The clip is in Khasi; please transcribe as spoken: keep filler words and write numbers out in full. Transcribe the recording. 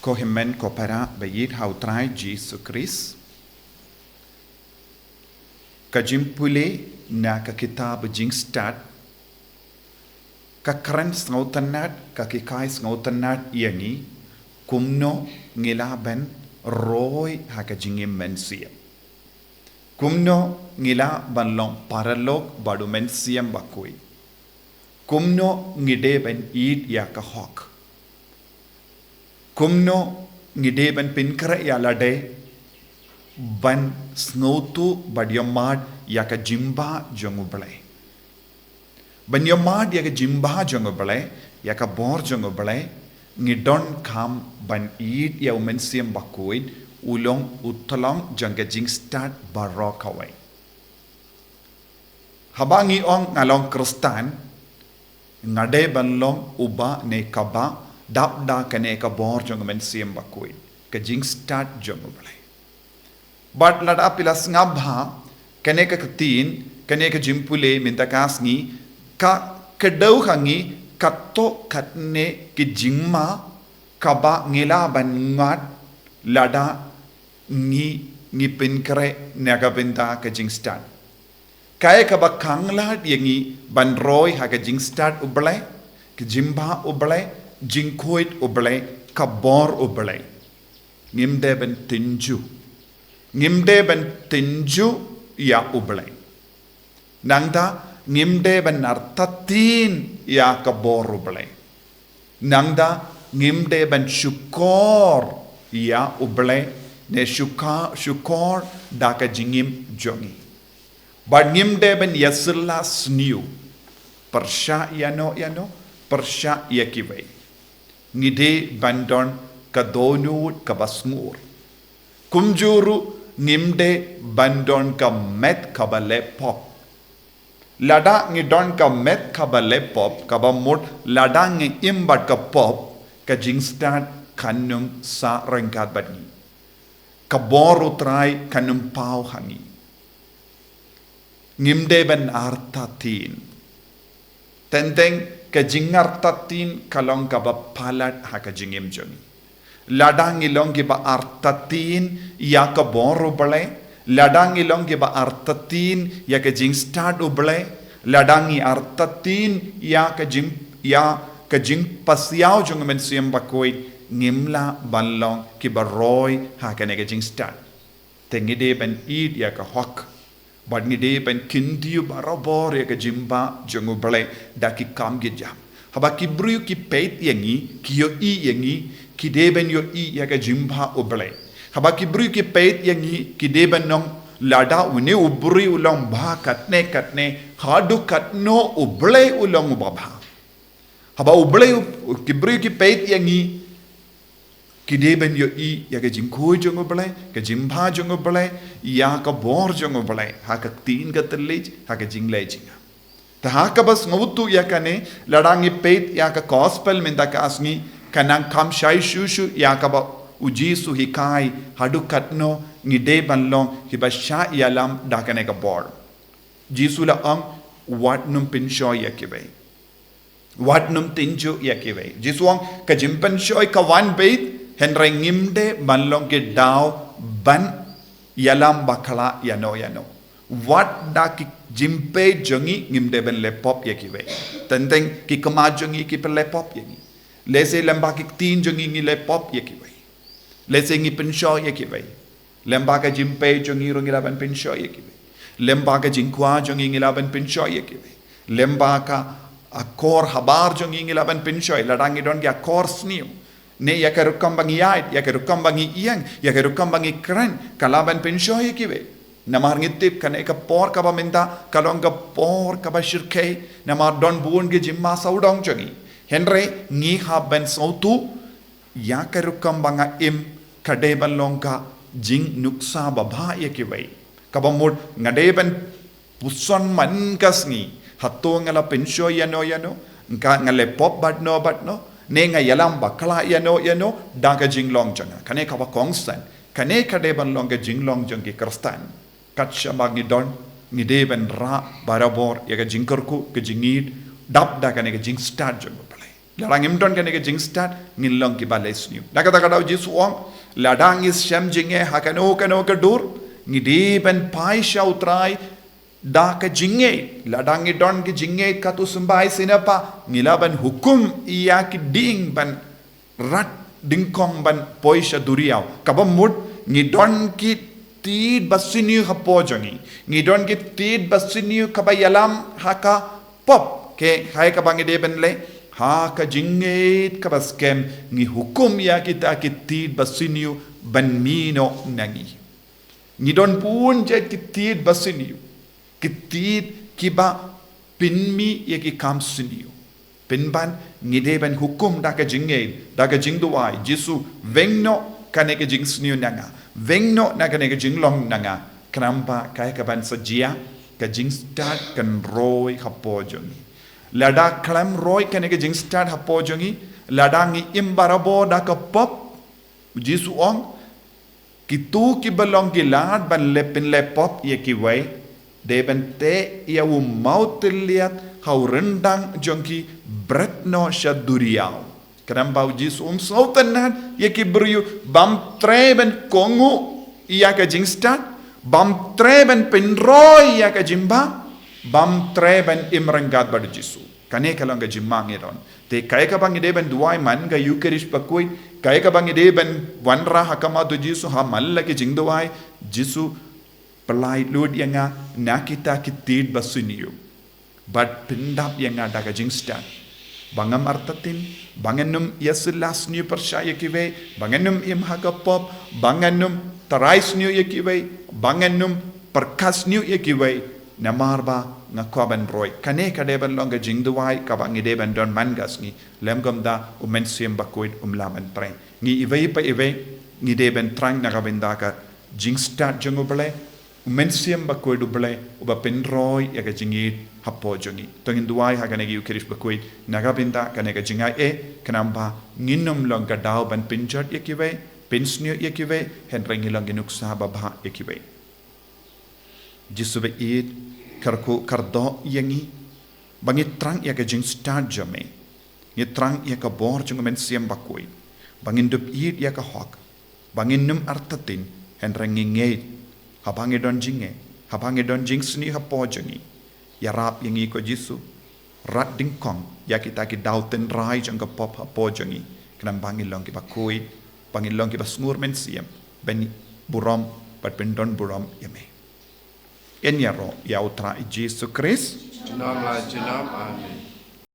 Ko hynmen ko para ba ïeit ha u Trai Jisu Khrist. Ka jingpule na ka kitab Jingstad, ka kren sngewtynnad, ka hikai sngewtynnad ïa ngi kumno ngi lah ban roi ha ka jingim mynsiem. Kumno ngi lah ban long paralok bad u Mynsiem Bakhuid. Kumno ngi dei ban ïeit ïa ka hok. Kumno ngi dei ban pynkhreh ïa lade ban sngewthuh bad ïohmad ïa ka jingbha jong U Blei. Ban ïohmad ïa ka jingbha jong U Blei, ïa ka bor jong U Blei, ngi donkam ban ïeit ïa u Mynsiem Bakhuid, u long u tyllong jong ka jingstad baroh kawei. Haba ngi ong nga long Khristan, nga dei ban long uba ne kaba dap da kane ka bor jong u Mynsiem Bakhuid, ka jingstad jong U Blei. Bad lada phi la sngap bha, kane ka ktien, kane ka jingpule mynta ka sngi, ka kdew ha ngi katto katne ki jingma kaba ngi lah ban ngat lada ngi, ngi pynkhreh na ka bynta ka jingstad. Kaei kaba khanglad ïa ngi ban roi ha ka jingstad U Blei, ka jingbha U Blei, jingkhuid U Blei, ka bor U Blei. Ngim dei ban tynjuh. Ngim dei ban tynjuh ïa U Blei. Nangta ngim dei ban artatien ïa ka bor U Blei. Nangta ngim dei ban shukor ïa U Blei ne shuka-, shukor da ka jingim jong ngi. Bad ngim dei ban ïasylla sniew. Pyrshah ïano ïano, pyrshah ïa kiwei. Ngi dei ban don ka dohnud kaba sngur. Kumjuh ruh ngim dei ban don ka met kaba leh pop. Lada ngi don ka met kaba leh pop, kaba mut lada ngi im bad ka pop, ka jingstad kan ym sah ryngkat bad ngi. Ka bor U Trai kan ym paw ha ngi. Ngim dei ban artatien. Teng teng ka jingartatien ka long kaba palat ha ka jingim jong ngi. Lada ngi long kiba artatien ïa ka bor U Blei, lada ngi long kiba artatien ïa ka jingstad U Blei, lada ngi artatien ïa ka jing, ïa ka jingpasiaw jong u Mynsiem Bakhuid, ngim lah ban long kiba roi ha kane ka jingstad. Te ngi dei ban ïeit ïa ka hok. Bad ngi dei ban kyntiew barabor ïa ka jingbha jong U Blei da ki kam ki jam. Haba ki briew ki peit ïa ngi, ki ïohi ïa ngi, ki dei ban ïohi ïa ka jingbha U Blei. Haba ki briew ki peit ïa ngi, ki dei ban ong lada une u briew u long bha katne katne, haduh katno U Blei u long uba bha. Haba U Blei u, ki briew ki peit ïa ngi, ki dei ban ïohi ïa ka jingkhuid jong U Blei, ka jingbha jong U Blei, ïa ka bor jong U Blei, ha ka ktien ka thylliej, ha ka jingleh jingngam. Te ha kaba sngewthuh ïa kane, lada ngi peit ïa ka gospel mynta ka sngi, ka nang kham shai shuh shuh ïa kaba u Jisu hikai, haduh katno ngi dei ban long kiba shah ïalam da kane ka bor. Jisu la ong, wat nym pynshoi ïa kiwei. Wat nym tynjuh ïa kiwei. Jisu ong ka jingpynshoi ka wan beit, hynrei ngim dei ban long ki daw ban ïalam bakla ïano ïano. Wat da ki jingpeit jong ngi ngim dei ban leh pop ïa kiwei. Teng teng ki khmat jong ngi ki pynleh pop ïa ngi. Lehse lem bad ki ktien jong ngi ngi leh pop ïa kiwei. Lehse ngi pynshoi ïa kiwei. Lem bad ka jingpeit jong ngi ruh ngi lah ban pynshoi ïa kiwei. Lem bad ka jingkwah jong ngi ngi lah ban pynshoi ïa kiwei. Lem bad ka akor habar jong ngi ngi lah ban pynshoi, lada ngi don ki akor sniew. Ne ïa ka rukom ba ngi ïaid, ïa ka rukom ba ngi ïeng, ïa ka rukom ba ngi kren, ka lah ban pynshoi ïa kiwei. Namar ngi tip kane ka por kaba mynta, ka long ka por kaba shyrkhei, namar don bun ki jingma sawdong jong ngi. Hynrei ngi hap ban sngewthuh, ïa ka rukom ba nga im, ka dei ban long ka jingnuksa babha ïa kiwei. Kaba mut nga dei ban puson man ka sngi, hato nga la pynshoi ïano ïano, nga, nga leh pop bad no bad no, ne nga ïalam bakla ïano ïano, da ka jinglong jong nga. Kane kaba kongsan, kane ka dei ban long ka jinglong jong ki Khristan. Kat shaba ngi don, ngi dei ban rah barabor ïa ka jingkyrkhu, ka jingïeit, dap da kane ka jingstad jong U Blei. Lada ngim don kane ka jingstad, ngin long kiba leh sniew. Da kata ka daw Jisu u ong, lada ngi shem jingeh ha kano kano ka dur, ngi dei ban phai sha U Trai da ka jingngeit. Lada ngi don ka jingngeit katto symbai sngewbha, ngi lah ban hukum ïa ki dieng ban rat dyngkong ban poi sha duriaw. Kaba mut, ngi don ki tied basniew hapoh jong ngi. Ngi don ki tied basniew kaba ïalam ha ka pop. Kaei kaba ngi dei ban leh? Ha ka jingngeit kaba skhem, ngi hukum ïa kita ki tied basniew ban mih noh na ngi. Ngi don bun jait ki tied basniew. Ki tied kiba pynmih ïa ki kam sniew. Pynban, ngi dei ban hukum da ka jingngeit, da ka jingduwai, Jisu, weng noh kane ka jingsniew na nga. Weng noh na kane ka jinglong na nga. Khnang ba kaei kaban sa jia, ka jingstad kan roi hapoh jong ngi. Lada khlem roi kane ka jingstad hapoh jong ngi, lada ngi im barabor da ka pop, Jisu u ong, kito kiba long ki lad ban leh pynleh pop ïa kiwei, dei ban teh ïa u mawtylliat ha u ryndang jong ki bret noh sha duriaw. Khnang ba U Jisu um sngewtynnad ïa ki briew, bym treh ban kohnguh ïa ka jingstad, bym treh ban pynroi ïa ka jingbha, bym treh ban im ryngkat bad U Jisu. Kane ka long ka jingma ngi don. Te kaei kaba ngi dei ban duwai man ka Ïukharist Bakhuid, kaei kaba ngi dei ban wanrah ha khmat U Jisu ha man la ki jingduwai, Jisu, pyllait lut ïa nga na kita ki tied basniew. Bad pyndap ïa nga da ka jingstad. Ba ngam artatien, ba ngan ym ïasylla sniew pyrshah ïa kiwei, ba ngan ym im ha ka pop, ba ngan ym tharai sniew ïa kiwei, ba ngan ym pyrkhat sniew ïa kiwei, namar ba nga kwah ban roi. Kane ka dei ban long ka jingduwai kaba ngi dei ban don man ka sngi, lymda U Mynsiem Bakhuid um lah ban trei. Ngi iwei pa iwei, ngi dei ban thrang na ka bynta ka jingstad jong U Blei, U Mynsiem Bakhuid U Blei, uba pynroi ïa ka jingïeit hapoh jong ngi. To ngin duwai ha kane ka Ïukharist Bakhuid, na ka bynta kane ka jingai eh, khnang ba ngin ym long ka daw ban pynjot ïa kiwei, pynsniew ïa kiwei, hynrei ngin long ki nuksa babha ïa kiwei. Jisu ba ïeit, kyrkhu kyrdoh ïa ngi, ba ngi thrang ïa ka jingstad jong me. Ngi thrang ïa ka bor jong U Mynsiem Bakhuid, ba ngin dup ïeit ïa ka hok, ba ngin ym artatien, hynrei ngi ngeit, haba ngi don jingeh, haba ngi don jingsniew hapoh jong ngi. Ïarap ïa ngi ko Jisu, rat dyngkong ïa kita ki daw tynrai jong ka pop hapoh jong ngi, khnang ba ngin long kiba khuid, ba ngin long kiba sngur mynsiem, ban burom bad pyndon burom ïa me. Yn ïaroh ïa U Trai Jisu Khrist. Junom la junom, amen.